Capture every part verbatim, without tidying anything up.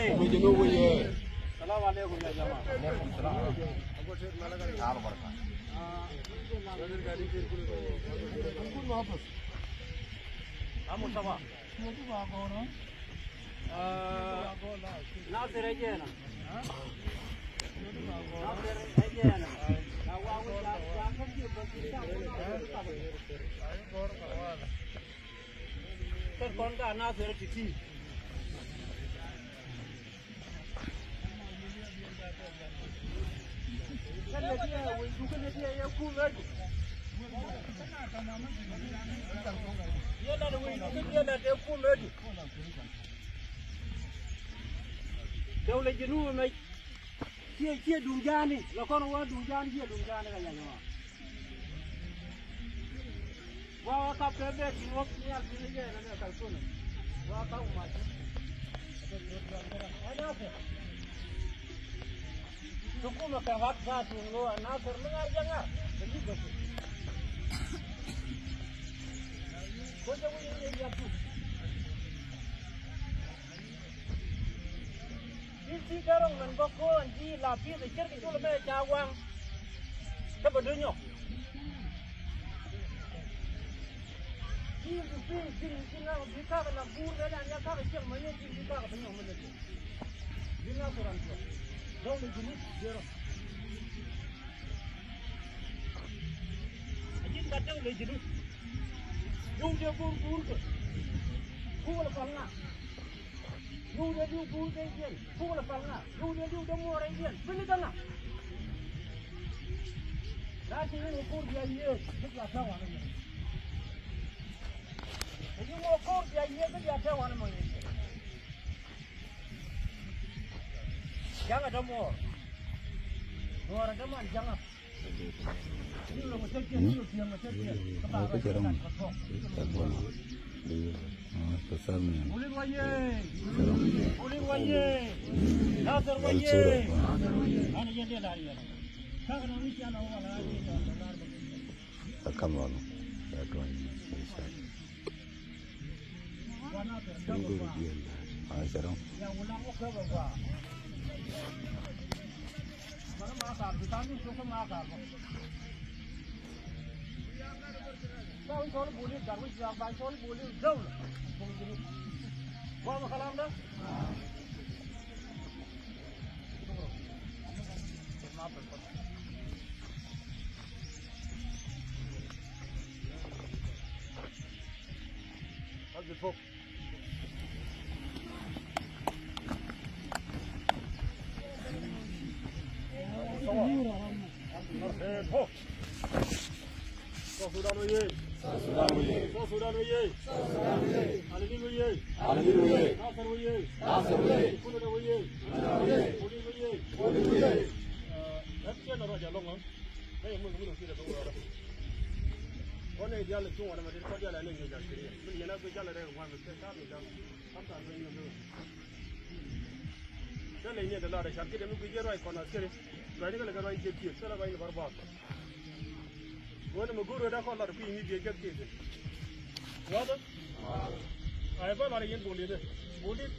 Weye. Mujinu weye. Salam alaikum ya jama. Alaikum salam. Amu saba. Ah, Nasir ejena. Nasir ejena. Ya wawi ya ya kaki basi ya. Kɛ kɔn ka Nasir titi. Dɔwlɛ Junub ɛmɛ ciɛ ciɛ duŋ ja̱a̱ni, la kɔn wä duŋ ja̱a̱ni, ciɛ duŋ ja̱a̱ni ka ya̱ jɛ ma. Wa wa kap kɛ bɛ tin wä nhial tin yɛ na nɛ kal kun. Wa kap ma. Tukuma kɛ wat sa tin wä Nasir mi ŋar jɛ ŋar. Bɛ yi bɛ kun. Ko jɛ wä yɛ yɛ yɛ tu. Ti ti kɛ rɔŋ mɛn bä ko̱o̱n ti la pi̱i̱th ɛ cär kɛ col mɛ ca waŋ. Kä bä dunyɔ. Ti ti pi̱i̱th ti ti ŋa̱ bi kakɛ la guur kɛ dan ya kakɛ cieŋ mɛ ni ti ti kakɛ bi nyɔk mɛ ni ti. Bi ŋa̱ kuran cuɔ. Dɔŋ ni jini dee rɔ. A ji̱n gat dɔŋ ni jini. Duŋ dee guur guur kɛ. Kuul kɔn ŋa̱. Yio̱w dee li̱w guur dee jiɛn, puk lɛ pal ŋa. Yio̱w dee li̱w dee muɔɔr dee jiɛn, pini dee ŋa. Daa ci yin wä ko̱r bia yiëë, bi bia tɛ̈ wanɛ mɔ. Ci yin wä ko̱r bia yiëë, bi bia tɛ̈ wanɛ mɔ. Jaŋɛ dee muɔɔr. Muɔɔr dee man jaŋɛ. South Sudan oyee! South Sudan oyee! South Sudan oyee! South Sudan oyee! Al-Nil oyee! Al-Nil oyee! Nasir oyee! Nasir oyee! Kuluna oyee! Kuluna oyee! Kuluna oyee! Ɛ, ɛ, tiɛn na ruac alɔŋ ɔ. Kä yɛ muth muth kiɛ dee bi wä rɔ. Kɔn nɛy diaal cuŋ wanɛ ma dit kɔn diaal anɛ ŋi̱i̱c askiri. Min yɛn a guic jal rɛk ŋuan mi kɛ ta̱a̱ mi jal. Kam ta̱a̱ mi ŋi̱i̱c. Cä leny ni ɛn te lar ɛ ca̱t kiɛ dee mi guic jɛ ruac kɔn askiri. Ruacni kɛ lɛ kɛ ruac jiɛk kiɛ thilɛ ruacni bär bak. Ɣöö nɛmɛ go̱o̱r ɣöö dee kɔn lat kui̱ mi biɛ jiäk tëëkɛ. Wa̱thä? Ay bä lat yɛn bo̱o̱l yɛn ɛ bo̱o̱l dit.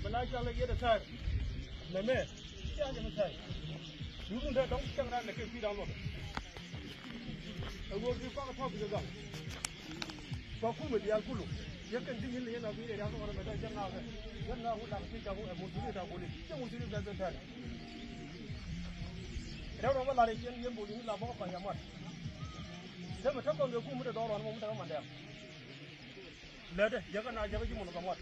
Bɛ la cal yɛn ɛ thäär. Nɛmɛ cia jɛ mi thäär. Duundun dee dɔ̱ŋ cäŋ raan nɛ kɛ kui̱ raan luɔth. Ɛ ɣöö bi kɔk ɛ tɔ̱ bikɛ gaŋ. Kua kumɛ diaal kulu. Yɛ kɛn ti ŋi̱n lɛ yɛn a bi rɛy riath ŋɔt ɛmɛ dee jɛ ŋa̱a̱kɛ. Yɛn ŋa̱a̱k wä lak ti jaku ɛ mut thuri ta goli. Cɛ mut thuri bɛ ben tɛn. Rɛw rɔ bä lar yɛ ciɛn yɛn bol yɛn la bä kɔ kɔn yɛ mat. Dee mɛ te kɔn kɛ kum mi te dɔɔr rɔn mɔ mi te kɛ man dɛm. Lɛ dee yɛ kɛ na jɛ kɛ ji̱ mun kɛ mat.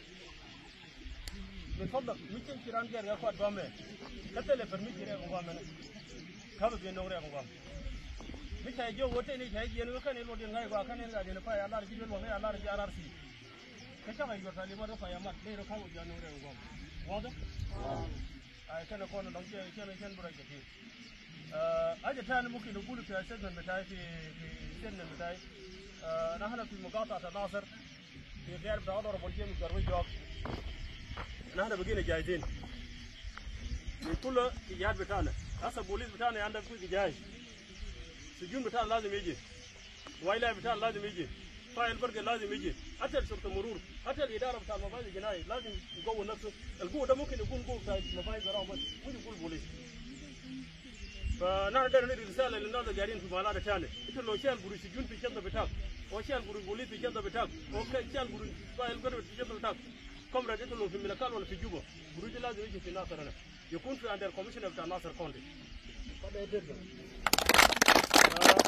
Min fadlak mi cieŋ ci raan gɛr kɛ kuat gua̱a̱mɛ. Kä thilɛ pär mi ci rɛɛk in gua̱a̱mɛnɛ. Kä bi biɛ no̱o̱ŋ rɛɛk in gua̱a̱m. Mi ca jiök ɣöö tëë ni ca jiɛn ɣöö kɛn i̱ luɔt in ŋa̱c gua̱a̱ kɛn in gat in pay a lar ji̱ duel waŋ i̱ a lar ji̱ a lar thi̱i̱. Kä cakɛ yuɔr tali mat kä pay a mat ley rɔ ka̱m kɛ biɛ no̱o̱ŋ rɛɛk in gua̱a̱m. Wa̱thä? Ay kɛn kɔn lɔŋ cɛn cɛn cɛn bi rɔc kɛ ti̱i̱t. Ɛ, a jɛ tɛn mumkin kul kɛ statement bɛ tay ti, ti statement bɛ tay. Ɛ, na hana fi muqatat al Nasir. Fi gɛr bita honorable James Garwe Jok. Nahna bagina jahizin. Min kulu kijihad bitana. Hasa bolis bitana anda kul kijahid. سجون بتاعنا لازم يجي. وايلايف بتاعنا لازم يجي. فايل برقة لازم يجي. حتى الشرطة مرور. حتى الإدارة بتاع المباحث الجنائية لازم يقوي نفسه. القوة ده ممكن يكون قوة بتاع مباحث براءة بس، مش يقول بوليس. فنحن دايرين ندي رسالة للناس القاعدين في ملاذ تاني. أنت لو شايل قروش سجون في الشنطة بتاعك، أو شايل قروش بوليس في الشنطة بتاعك، أو شايل قروش فايل برقة في الشنطة بتاعك، كومراد، أنت لو في ملكال ولا في جوبا، قروش ده لازم يجي في ناصر هنا. يكون في أندر كوميشن بتاع ناصر كونتي. آه،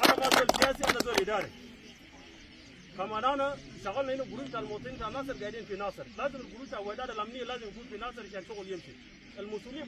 أنا ما زول سياسي، أنا زول إداري. كمان أنا شغلنا هنا قروش بتاع المواطنين بتاع ناصر قاعدين في ناصر. لازم القروش بتاع الوداد الأمنية لازم يكون في ناصر عشان شغل يمشي. المسؤولين